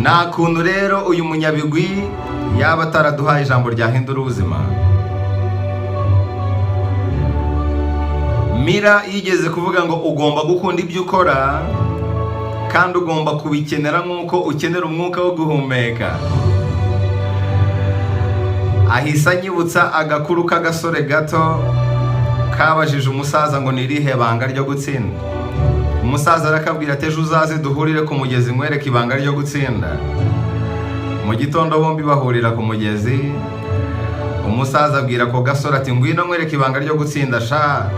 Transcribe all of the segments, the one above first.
Nta kuntu rero uyu munyabigwi yaba ataraduhaye ijambo ryahindura ubuzima. Mira yigeze kuvuga ngo ugomba gukunda ibyo ukora kandi ugomba kubikenera nk'uko ukenera umwuka wo guhumeka. Ahise anyibutsa agakuru k'agasore gato kabajije umusaza ngo ni irihe banga ryo gutsinda. Umusaza arakabwira ati: "Ejo uzaze duhurire ku mugezi nkwereke ibanga ryo gutsinda." Mu gitondo bombi bahurira ku mugezi. Umusaza abwira ako gasore ati: "Ngwino nkwereke ibanga ryo gutsinda sha."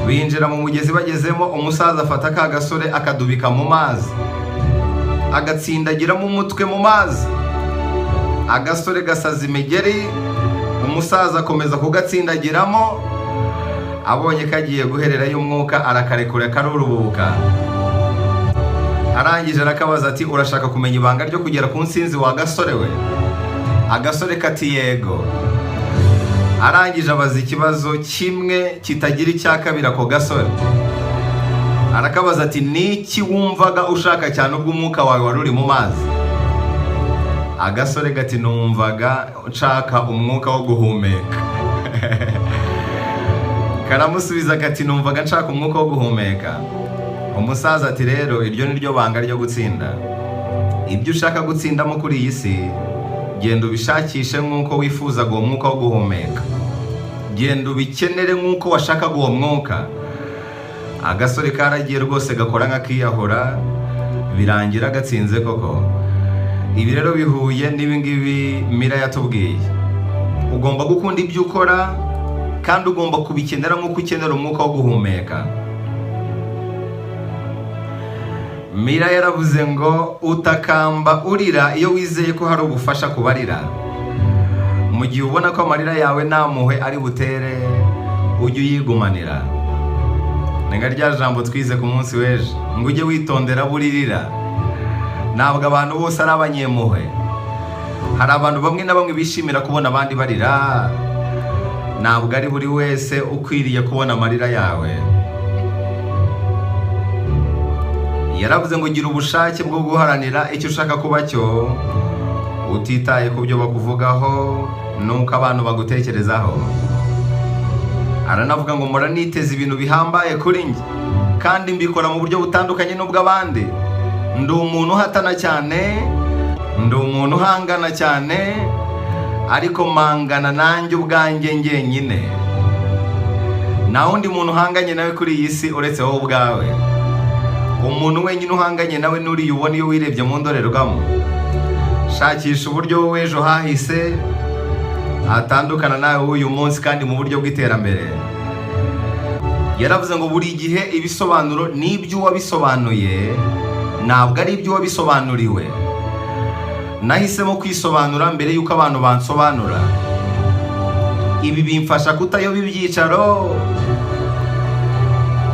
Binjira mu mugezi. Bagezemo, umusaza afata ka gasore akadubika mu mazi, agatsindagiramo umutwe mu mazi. Agasore gasaza imigeri, umusaza akomeza kugatsindagiramo. Abonye kagiye guhererayo umwuka, arakarekura karurubuka. Arangije arakabaza ati: "Urashaka kumenya ibanga ryo kugera ku nsinzi, wa gasore we?" Agasore kati: "Yego." Arangije abaza ikibazo kimwe kitagira icya kabiri ako gasore. Arakabaza ati: "Niki wumvaga ushaka cyane ubwo umwuka wawe wari uri mu mazi?" Agasore gati: "Numvaga nshaka umwuka wo guhumeka." Karamusubiza kati: "Numvaga nshaka umwuka wo guhumeka." Umusaza ati: "Rero iryo ni ryo banga ryo gutsinda. Ibyo ushaka gutsindamo kuri iyi si, genda ubishakishe nk'uko wifuzaga uwo mwuka wo guhumeka. Genda ubikenere nk'uko washakaga uwo mwuka." Agasore karagiye rwose, gakora nk'akiyahura, birangira gatsinze koko. Ibi rero bihuye n'ibi ngibi Mira yatubwiye: ugomba gukunda ibyo ukora kandi ugomba kubikenera nk'uko ukenera umwuka wo guhumeka. Mira yaravuze ngo utakamba urira iyo wizeye ko hari ubufasha kubarira. Mu gihe ubona ko amarira yawe nta mpuhwe ari butere, ujye uyigumanira. Ni nka rya jambo twize ku munsi w'ejo ngo ujye witondera buririra. Ntabwo abantu bose ari abanyempuhwe. Hari abantu bamwe na bamwe bishimira kubona abandi barira. Ntabwo ari buri wese ukwiriye kubona amarira yawe. Yaravuze ngo gira ubushake bwo guharanira icyo ushaka kuba cyo, utitaye ku byo bakuvugaho n'uko abantu bagutekerezaho. Aranavuga ngo muraniteze ibintu bihambaye kuri njye kandi mbikora mu buryo butandukanye n'ubw'abandi. Ndi umuntu uhatana cyane, ndi umuntu uhangana cyane, ariko mpangana nanjye ubwanjye njyenyine. Nta wundi muntu uhanganye nawe kuri iyi si uretse wowe ubwawe. Umuntu wenyine uhanganye nawe n'uriya ubona iyo wirebye mu ndorerwamo. Shakisha uburyo wowe ejo hahise hatandukana nawe w'uyu munsi, kandi mu buryo bw'iterambere. Yaravuze ngo buri gihe ibisobanuro ni iby'uwabisobanuye, ntabwo ari iby'uwabisobanuriwe. Nahisemo kwisobanura mbere y'uko abantu bansobanura. Ibi bimfasha kutayoba ibyicaro.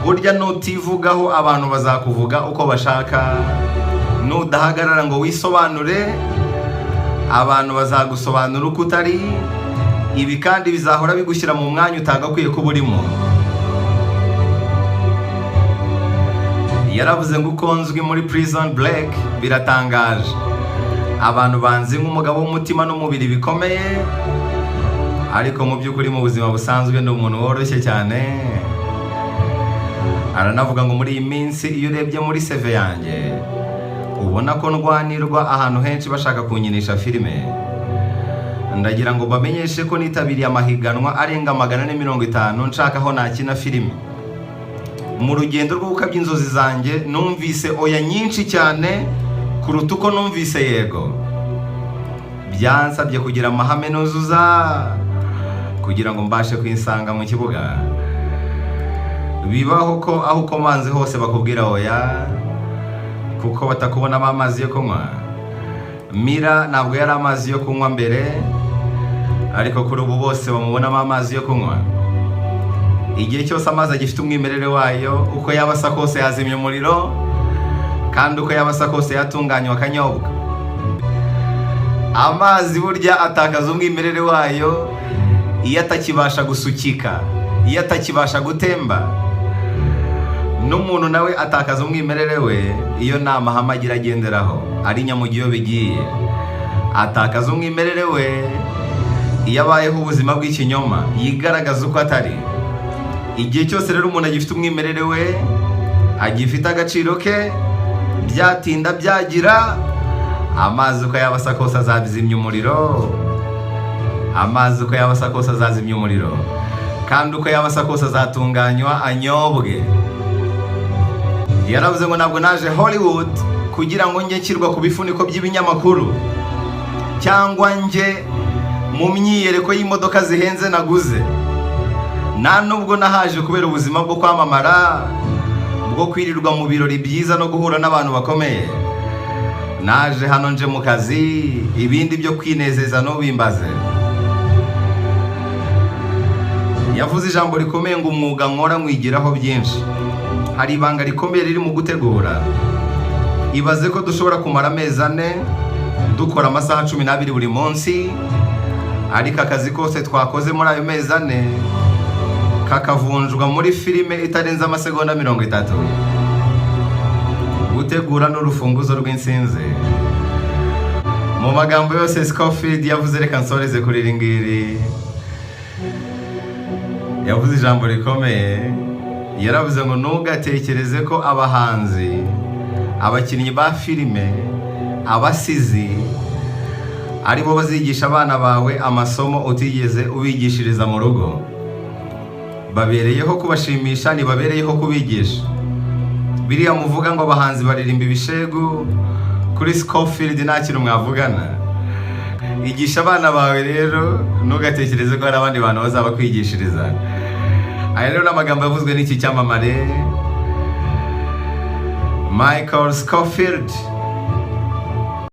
Burya nutivugaho, abantu bazakuvuga uko bashaka. Nudahagarara ngo wisobanure, abantu bazagusobanura uko utari. Ibi kandi bizahora bigushyira mu mwanya utagakwiye kuba urimo. Yaravuze ngo uko nzwi muri Prison Break biratangaje. Abantu banzi nk'umugabo w'umutima n'umubiri bikomeye, ariko mu by'ukuri mu buzima busanzwe ni umuntu woroshye cyane. Aranavuga ngo muri iyi minsi iyo urebye muri CV yanjye, ubona ko ndwanirwa ahantu henshi bashaka kunyinisha filime. Ndagira ngo bamenyeshe ko nitabiriye amahiganwa arenga 450 nshaka aho nakina filime. Mu rugendo rwo gukabya inzozi zanjye, numvise oya nyinshi cyane kuruta uko numvise yego. Byansabye kugira amahame nuzuza kugira ngo mbashe kwisanga mu kibuga. Bibaho ko aho ukomanze hose bakubwira oya, kuko batakubonamo amazi yo kunywa. Mira ntabwo yari amazi yo kunywa mbere, ariko kuri ubu bose bamubonamo amazi yo kunywa. Igihe cyose amazi agifite umwimerere wayo, uko yaba asa kose yazimya umuriro, kandi uko yaba asa kose yatunganywa akanyobwa. Amazi burya atakaza umwimerere wayo iyo atakibasha gusukika, iyo atakibasha gutemba. N'umuntu nawe atakaza umwimerere we iyo nta mahame agira agenderaho, ari nyamugihe iyo bigiye. Atakaza umwimerere we iyo abayeho ubuzima bw'ikinyoma, yigaragaza uko atari. Igihe cyose rero umuntu agifite umwimerere we, agifite agaciro ke, byatinda byagira, amazi uko yaba asa kose azabizimya umuriro. Amazi uko yaba asa kose azazimya umuriro, kandi uko yaba asa kose azatunganywa anyobwe. Yaravuze ngo: "Ntabwo naje Hollywood kugira ngo njye nshyirwa ku bifuniko by'ibinyamakuru cyangwa njye mu myiyereko y'imodoka zihenze naguze. Nta nubwo nahaje kubera ubuzima bwo kwamamara, bwo kwirirwa mu birori byiza no guhura n'abantu bakomeye. Naje hano nje mu kazi, ibindi byo kwinezeza ntubimbaze." Yavuze ijambo rikomeye ngo: "Umwuga nkora mwigiraho byinshi." Hari ibanga rikomeye riri mu gutegura. Ibaze ko dushobora kumara amezi 4 dukora amasaha 12 buri munsi, ariko akazi kose twakoze muri ayo mezi 4 kakavunjwa muri filime itarenze amasegonda 30. Gutegura n'urufunguzo rw'insinzi. Mu magambo yose Scofield yavuze, reka nsoreze kuri iri ngiri. Yavuze ijambo rikomeye, yaravuze ngo: "Ntugatekereze ko abahanzi, abakinnyi ba filime, abasizi aribo bazigisha abana bawe amasomo utigeze ubigishiriza mu rugo. Babereyeho kubashimisha, ntibabereyeho kubigisha." Biriya muvuga ngo abahanzi baririmba ibishegu, kuri Scofield nta kintu mwavugana. Igisha abana bawe rero, ntugatekereze ko hari abandi bantu bazaba kwigishiriza. Aya rero ni amagambo yavuzwe n'iki cyamamare Michael Scofield.